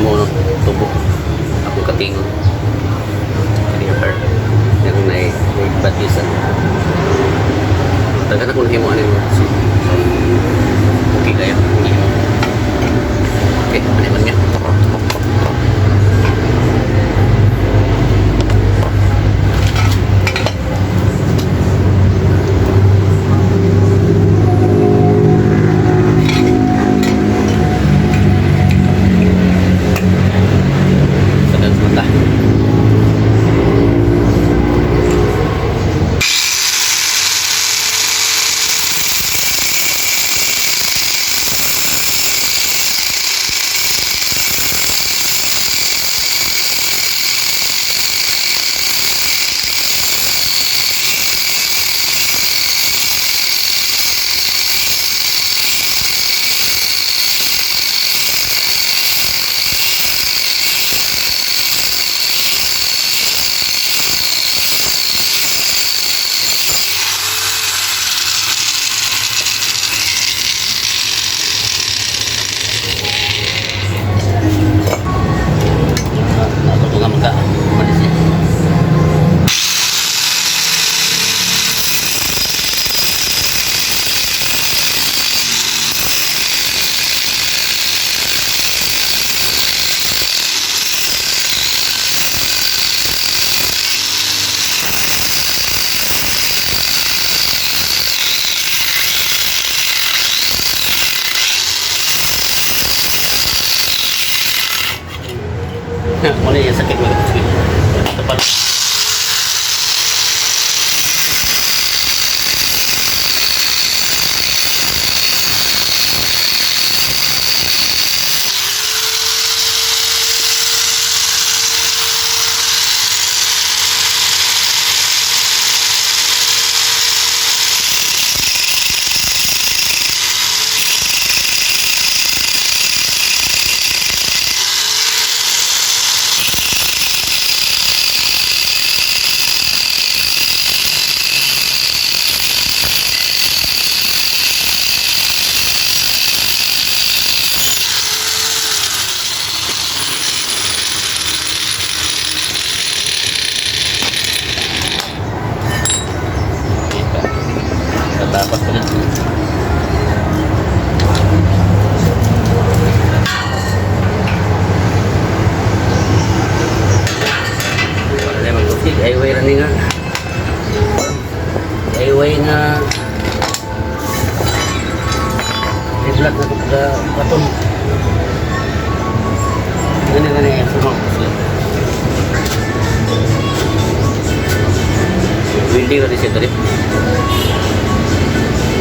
Mo no, tubo. Akong katingon. Kani hurt. Yung na batisan. Daghan ako nahimo ani mo. Okay kayo. Hindi. Okay, ano man nga. Sa mata. Nato ko nga magka. Malis eh. Muna yung sakit mo. Sige. Ito pa. Kita. Tatapas ko na. Wala na mag-upig. DIY rin nga. DIY nga. I-vlog na ito sa baton. Ano na niya? Sumang. Building na rin siya dali.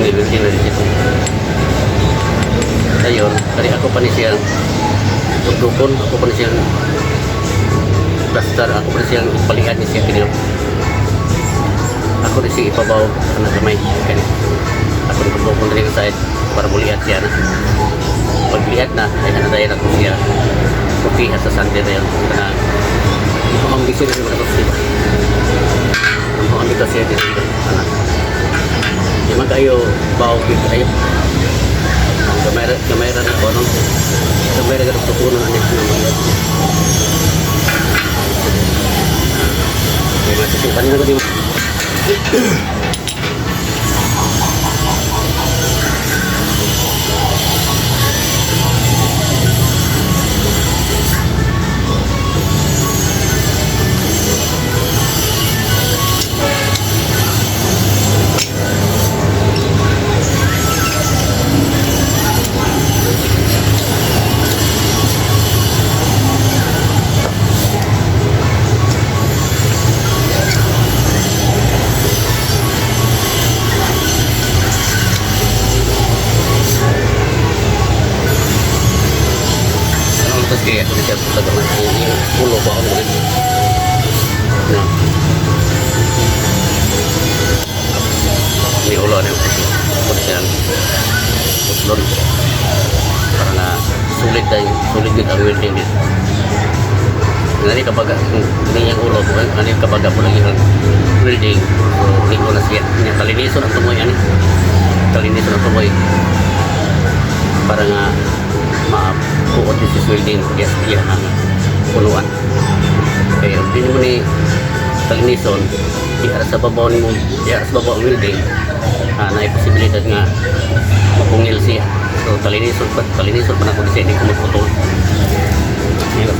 May building na rin siya. Ayun, kari ako pa ni siya tugtugon, ako pa ni siyang plaster, ako pa ni siyang ipalihan ni siya kini. Ako ni siya ipabaw na gamay kani. Ako ni ipabaw kung diri sa side para bulihat siya na. Paglihat na, ay na tayo na ko siya. Okay, sa Sunday na yun. Kana, ito ang gising na ko siya. Ang ambito siya dito. Ana. Di man kayo bawo gyud kayo. Ang kamera kamera na ko no. Kamera ka tutunan ani nga mga. Di man kasi kanina ko di. Anong lutas kaya ako siya sa gamay. Yung ulo ba ako rin. Na. Ni ulo na ako siya. Ako siya. Uslon. Para nga sulit dahil sulit din ang welding dito. Ngani kapag niyang ulo ko, ngani kapag ako lagi ang welding, so liko na siya. Nya kaliniso ang tumoy ani. Kaliniso ang tumoy. Para nga ma Buot this is welding yes iya ang punuan. Kaya di mo ni talinison diha sa babaw nimo, diha sa babaw ang welding, na posibilidad nga mapungil siya. So talinison pa na ko kasi hindi ko magputol. Yan.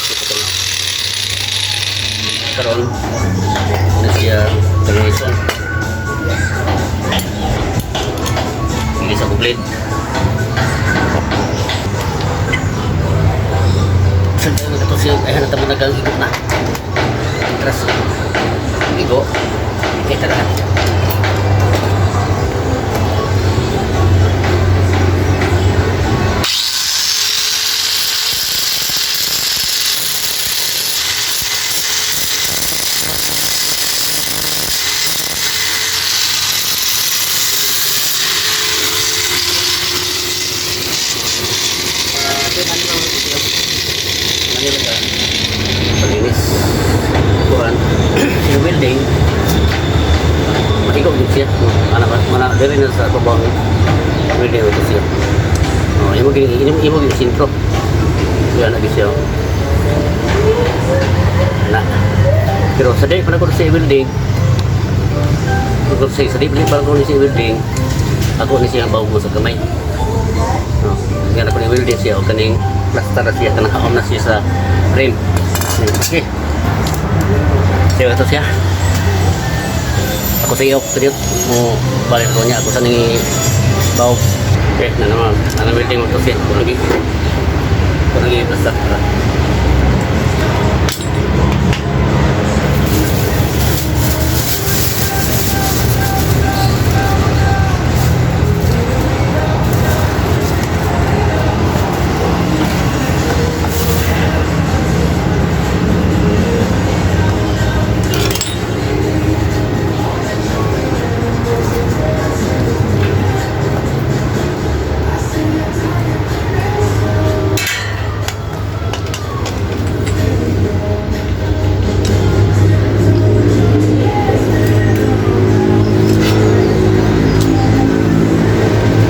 Putol na. Karon na siya talinison. Hindi sa blade. Sa na ito siya, ay hanap mo nagang igo na. Interest. Igo. Okay, tara. Palinis. Kuan. Si welding. Maigo din siya. Ana ba? Mana diri na sa babang welding ito siya. Oh, imo gini sintro. Yan na siya. Na. Pero sa day pa na ko sa welding. Pero sa day pa ko sa welding. Ako ni siya bawog sa kamay. Oh, nga na ko ni welding siya o kaning plaster na siya kanang haom na siya sa frame. Okay. Siya ito siya. Ako sa iyo, kadiyot mo balik ko niya ako sa ni bawog. Okay, na naman. Ano welding mo to siya? Lagi. Lagi plaster.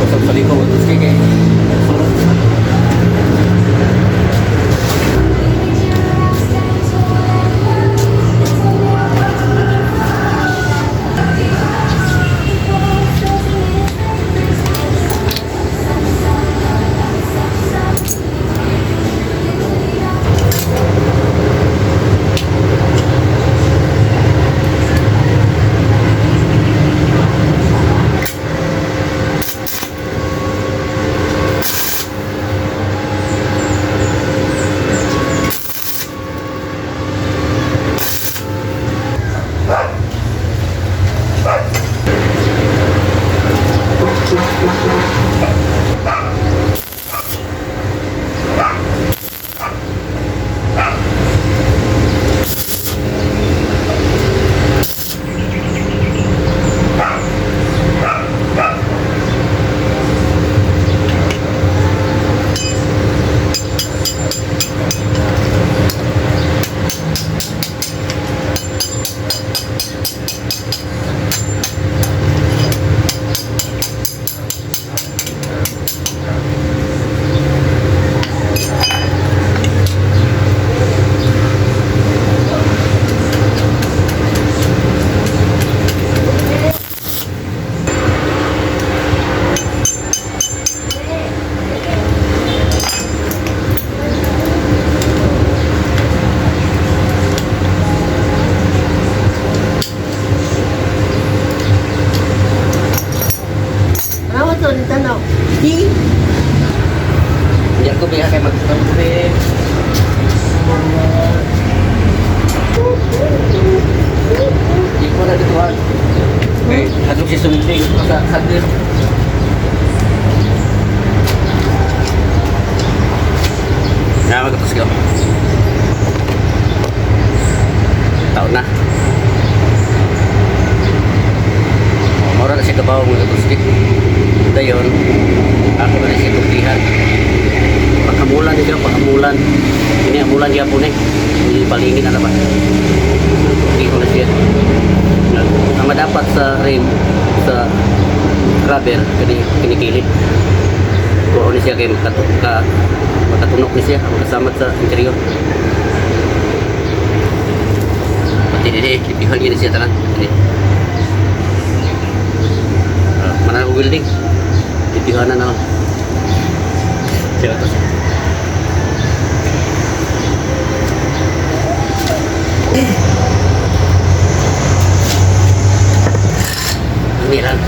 Usap sa likod, sige. Sulod. Ano to ni tanaw? Di. Hindi ako biya kay magtutulog. Hindi ko na dito ha. Okay, hadlok siya suminding sa sagdir. Na magkapos ka. Taon na. siya kabaw, mga katuski. Dayon, ako na siya kurtihan. Paghamulan siya, paghamulan. Ini amulan gyapon eh. Hindi palingin na ba? Hindi ko na siya. Ang madapat sa rim, sa rubber, kini kinikilid. Kuha ni siya kay makatunok ni siya, makasamad sa interior. Pati dili, lipihan niya ni siya tanan. Dili. Mana ko welding. Lipihan na na lang. Siya to siya. Ini lang.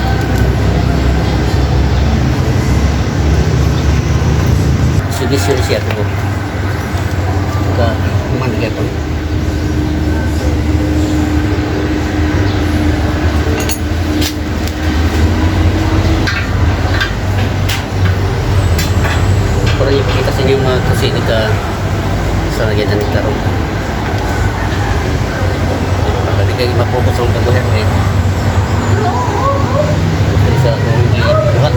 Sige siya siya to. Ka man gyapon. Para ipakita sa inyo mga kasi nagka sa lagyan na nagkaroon. Pagka kayo mapokus ang pagbuhat eh. Dili sa akong gibuhat.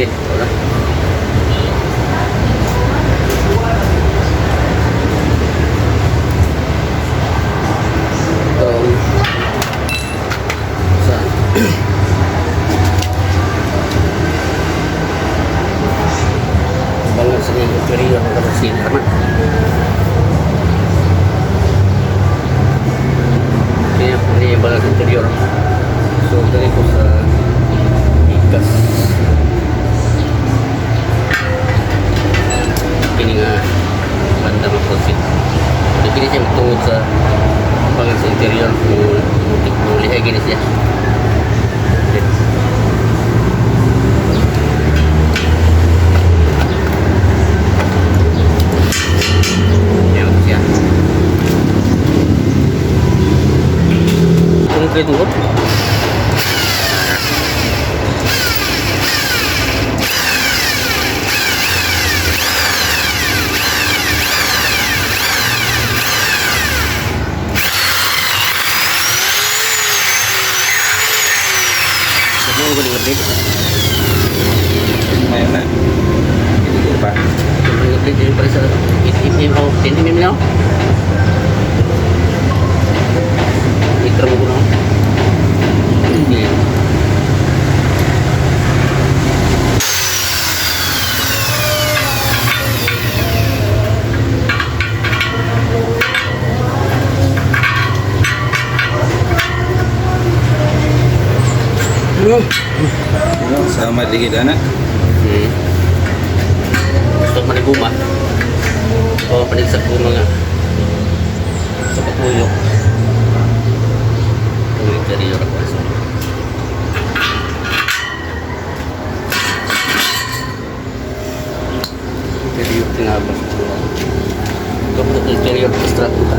Proceed. Wala. Itong sa bangan sa niyang interior ng proceed. Tama. Kaya po niya yung bangan sa interior. So, dali ko sa ikas. Kini nga banda nga proceed. So, kini siya magtungod sa bangan sa interior. Mulihay gini siya. Okay. Yan siya. Concrete mo. Ano ko ni update? Ngayon na. Hindi pa. Ano yung update yung para sa 8 mm o 10 mm na? Litro mo ko na. Hindi. Sama digid anak. Gusto man guma. O panig sa guma nga. Sa patuyok. Itong interior ako so. Interior tinabas ko. Ito po interior strato ka.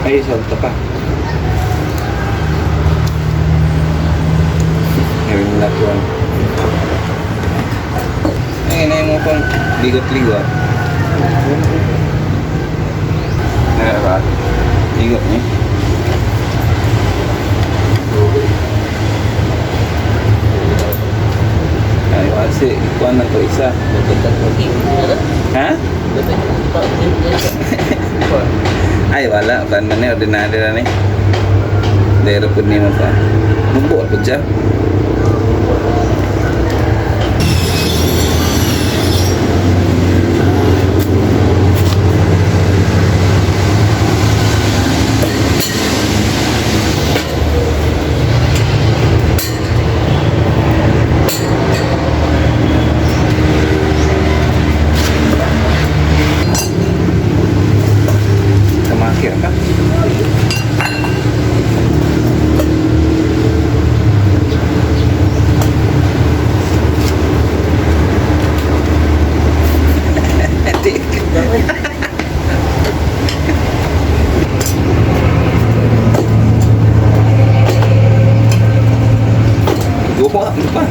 Ay, salta pa. Ngayon mo lahat yun. Ay, inay mo pang ligot-ligot. Nakaka. Ligot niya. Ay, kasi ikuan lang to isa. Ha? Ay, wala. Kan man ni ordinary ra ni. Dero pud nimo pa. Mubo pud siya. Kamakir ka. Tik. Guha mo pa.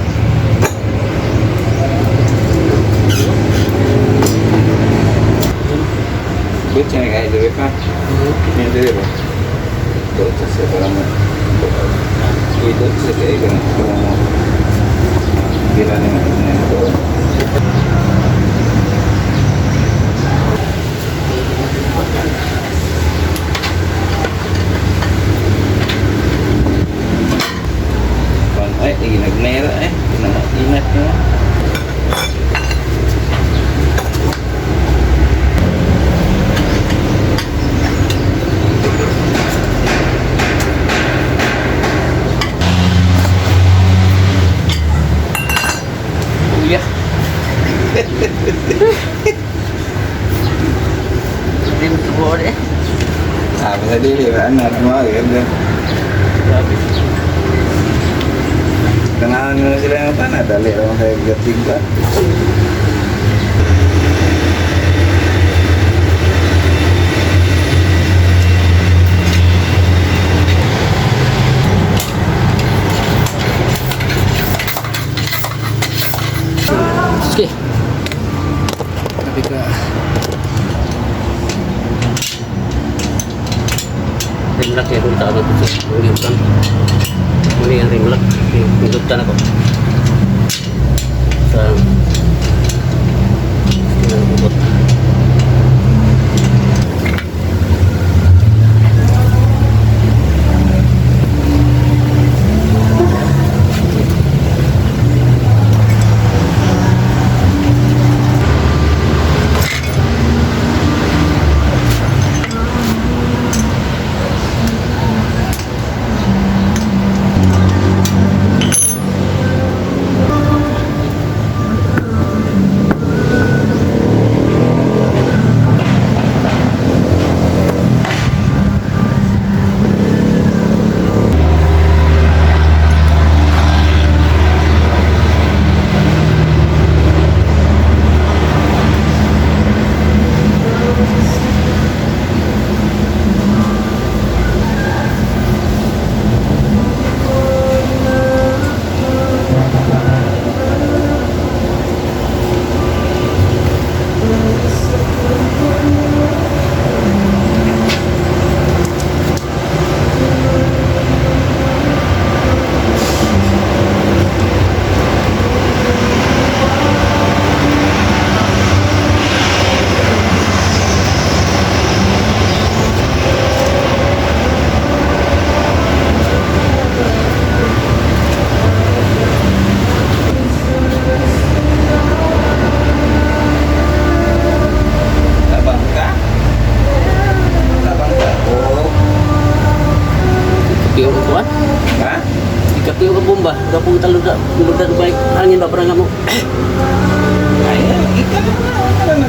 Butch na kayo, dili pa. Hindi, dili ba? Dotsa siya para mo. Ito siya kayo ganun para mo. Gira ni mo ito. Basta dili ba ano mo ganda. Grabe. Tanahan mo na sila ng tana dali ra man kay gating ba. Sige. Grabe ka. Rimlak ya kung taon ako sa ulitan. Muli ang rimlak. Nilutan ako. Sa Kinalubot. Tabang ka? Tabang ka? Oo. Ikaw ko ah. Ha? Ikaw ka bomba. Kapong taluda, luda bike. Angin ba parang mo. Ay, ikaw na. Wala na.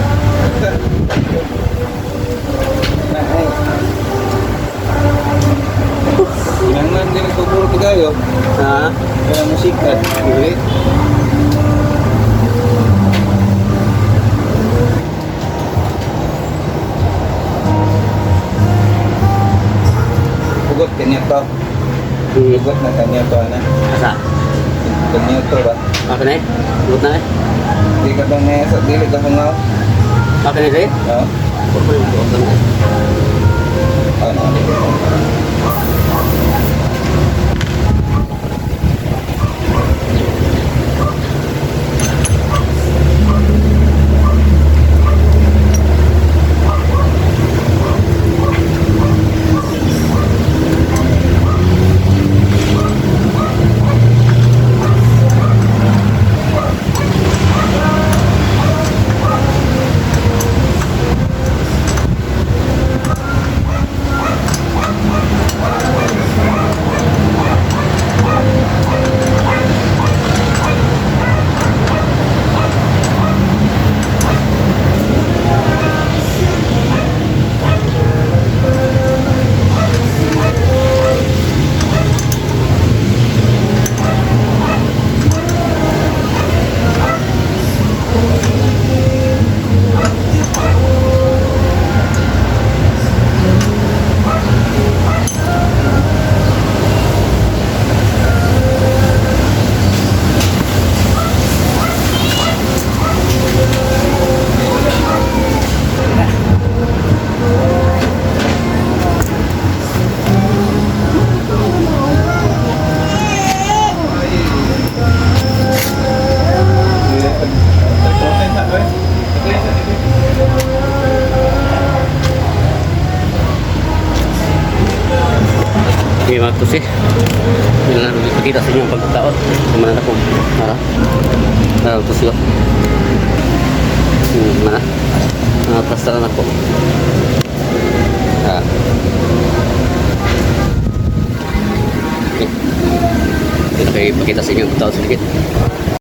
Na, ay. Kinanglan din nagpupuro ko tayo. Ha? Kaya musika. Uli. Hugot kanya to. Hugot na kanya to, ana. Asa? Kanya to ba? Ako na eh. Lugot na eh. Di ka bang ngayon sa dili ka hungaw? Ako na eh. No? Puro yung buok na eh. Ano? Okay mga tusi. Yun lang ipakita sa inyo ang pagkataon. Kumanan ako. Tara. Tara tusi ko. Na. Plastaran ako. Ah. Okay. Ito kayo ipakita sa inyo ang pagkataon sa likid.